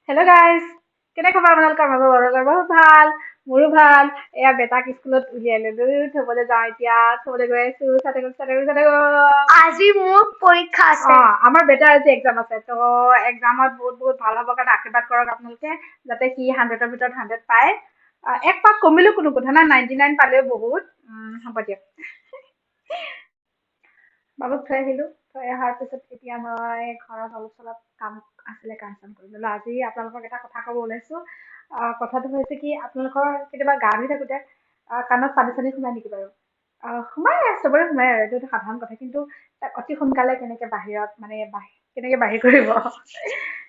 Hello' guys, কেনে খবৰ আপোনালোকৰ? আপোনালোকৰ বহুত ভাল, মোৰো ভাল। এয়া বেটাক স্কুলত উলিয়াই ললো, থবলৈ যাওঁ। এতিয়া থবলৈ গৈ আছো। চাই থাকক, চাই থাকক, চাই থাকক। আজি মোৰ পৰীক্ষা আছে। অ, আমাৰ বেটাৰ আজি এক্সাম আছে। তো এক্সামত বহুত বহুত ভাল হ'বৰ কাৰণে আশীৰ্বাদ কৰক আপোনালোকে, যাতে সি 100ৰ ভিতৰত 100 পায়। এক পাক কমিলেও কোনো কথা নাই, 99 পালেও বহুত। হ'ব দিয়ক। বাবুক থৈ আহিলোঁ। থৈ অহাৰ পিছত এতিয়া মই ঘৰত অলপ চলপ কাম আছিলে, কাম চাম কৰি ল'লোঁ। আজি আপোনালোকক এটা কথা ক'ব ওলাইছোঁ। কথাটো হৈছে কি, আপোনালোকৰ কেতিয়াবা গা ধুই থাকোঁতে কাণত পানী চানী সোমাই নেকি বাৰু? সোমাই, চবৰে সোমাই আৰু এইটো সাধাৰণ কথা। কিন্তু তাক অতি সোনকালে কেনেকৈ বাহিৰত মানে কেনেকৈ বাহিৰ কৰিব?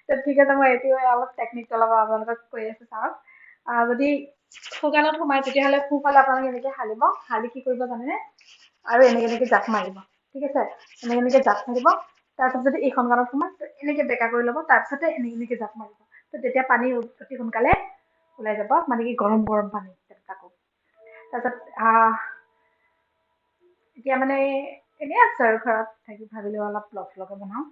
তো ঠিক আছে, মই এইটো অলপ টেকনিকটো অলপ আপোনালোকক কৈ আছোঁ, চাওক। যদি সোঁকাণত সোমায়, তেতিয়াহ'লে সোঁফালে আপোনালোকে এনেকৈ হালিব। হালি কি কৰিব জানেনে? আৰু এনেকৈ এনেকৈ জাপ মাৰিব, ঠিক আছে? এনেকৈ এনেকৈ জাপ মাৰিব। তাৰপিছত যদি এইখন কাণত সোমায়, তো এনেকৈ বেকা কৰি ল'ব, তাৰপিছতে এনেকৈ এনেকৈ জাপ মাৰিব। তো তেতিয়া পানী অতি সোনকালে ওলাই যাব, মানে কি গৰম গৰম পানী তাকো। তাৰপিছত এতিয়া মানে এনেই আছোঁ আৰু ঘৰত থাকি ভাবিলোঁ অলপ ব্লগ চলগে বনাওঁ,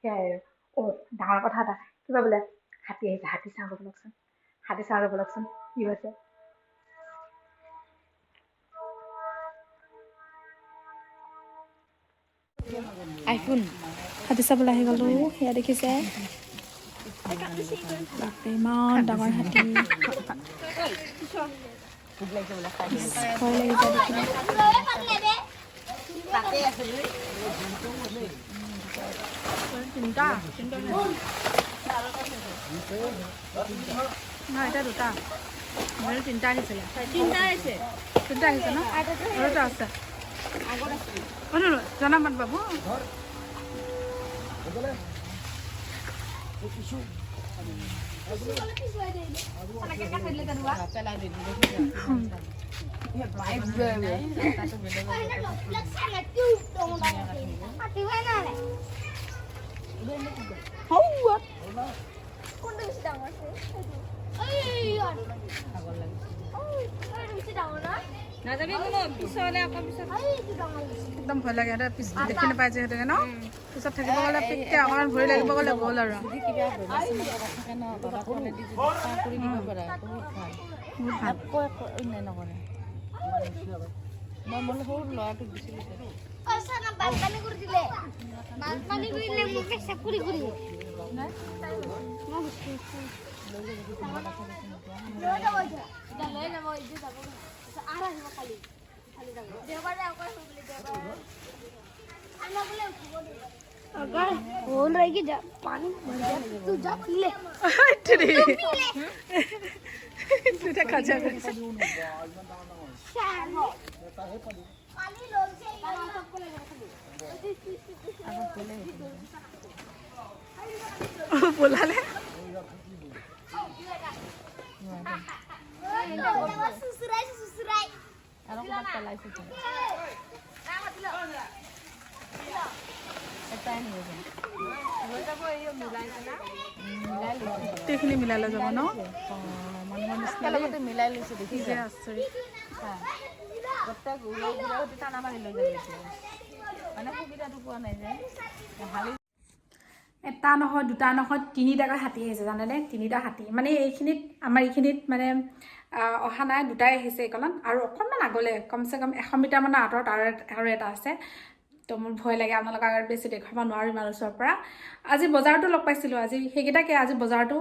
সেয়াই আৰু। অ' ডাঙৰ কথা এটা, কিবা বোলে হাতী আহিছে, হাতী চাওঁ ব'লকচোন, হাতী চাওঁ ব'লকচোন, কি হৈছে। আইফোন। হাতী চাবলৈ আহি গ'লোঁ, সেয়া দেখিছে। বাপৰে, ইমান ডাঙৰ হাতী, ভয় লাগি যায় দেখিলে। তিনিটা নহয়, এতিয়া দুটা, তিনিটা আহিছিলে। তিনিটা আহিছে। তিনিটা আহিছে ন? আৰু এটা আছে। অ, জনাম বাবু। কোনটো বেছি ডাঙৰ আছে? বেছি ডাঙৰ না? নাযাবি কোনো পিছলে আকৌ পিছত। এইটো ডাঙৰ বেছি। একদম ভয় লাগে, সিহঁতে পিছ দেখি নাপায় যিহেতুকে ন। পিছত থাকিব গ'লে পিককে অকণমান ভৰি লাগিব গ'লে গ'ল আৰু। যদি কিবা বেমাৰ চেমাৰ কিবা থাকে ন, বাবাক ক'লে দি যদি পাৰ কৰি দিব পাৰে, বহুত ভাল। বহুত ভাল। একো একো অন্যায় নকৰে। মই মোৰ সৰু ল'ৰাটোক দিছিলোঁ। বানপানী কৰি দিলে, বানপানী কৰি দিলে, মোক পেচাব কৰি কৰি লৈ যাব। এতিয়া লৈ যাব, এতিয়া যাব আৰু আহিব কালি, কালি যাব। দেওবাৰে আকৌ আহিব বোলে, দেওবাৰে আমাৰ বোলে উঠিব। अगर बोल रही कि जा, पानी भर गया, तू जा पी ले। দুটা কাজিয়া কৰিছে। পানী লৈছে। বোলালে। সুসুৰাই সুসুৰাই। আৰু ক'ৰবাত পেলাইছে। এটাই নিব। গোটেইখিনি মিলাই লৈ যাব ন মানুহৰ নিচিনা। একেলগতে মিলাই লৈছে। কি দেখিছে? যে আচৰিত। গোটেই ঘূৰা টানা মাৰি লৈ যাব এতিয়া। মানে সুবিধাটো পোৱা নাই যে হালি। এটা নহয়, দুটা নহয়, তিনিটাকৈ হাতী আহিছে, জানেনে? তিনিটা হাতী। মানে এইখিনিত, আমাৰ এইখিনিত মানে অহা নাই, দুটাই আহিছে এইকণত। আৰু অকণমান আগলৈ কমচে কম 100 মিটাৰমানৰ আঁতৰত আৰু এটা আছে। তো মোৰ ভয় লাগে, আপোনালোকৰ আগত বেছি দেখুৱাব নোৱাৰোঁ ইমান ওচৰৰ পৰা। আজি বজাৰতো লগ পাইছিলোঁ, আজি সেইকেইটাকে। আজি বজাৰতো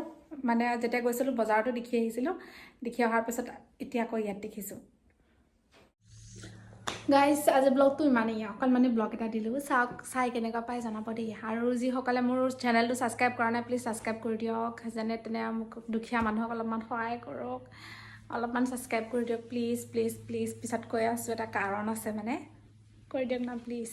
মানে যেতিয়া গৈছিলোঁ, বজাৰতো দেখি আহিছিলোঁ। দেখি অহাৰ পিছত এতিয়া আকৌ ইয়াত দেখিছোঁ। গাইজ, আজি ব্লগটো ইমানেই। অকণমানি ব্লগ এটা দিলোঁ, চাওক, চাই কেনেকুৱা পায় জনাব দেই। আৰু যিসকলে মোৰ চেনেলটো ছাবস্ক্ৰাইব কৰা নাই, প্লিজ ছাবস্ক্ৰাইব কৰি দিয়ক। যেনে তেনে মোক দুখীয়া মানুহক অলপমান সহায় কৰক, অলপমান ছাবস্ক্ৰাইব কৰি দিয়ক, প্লিজ প্লিজ প্লিজ। পিছত কৈ আছোঁ, এটা কাৰণ আছে, মানে কৰি দিয়ক না প্লিজ।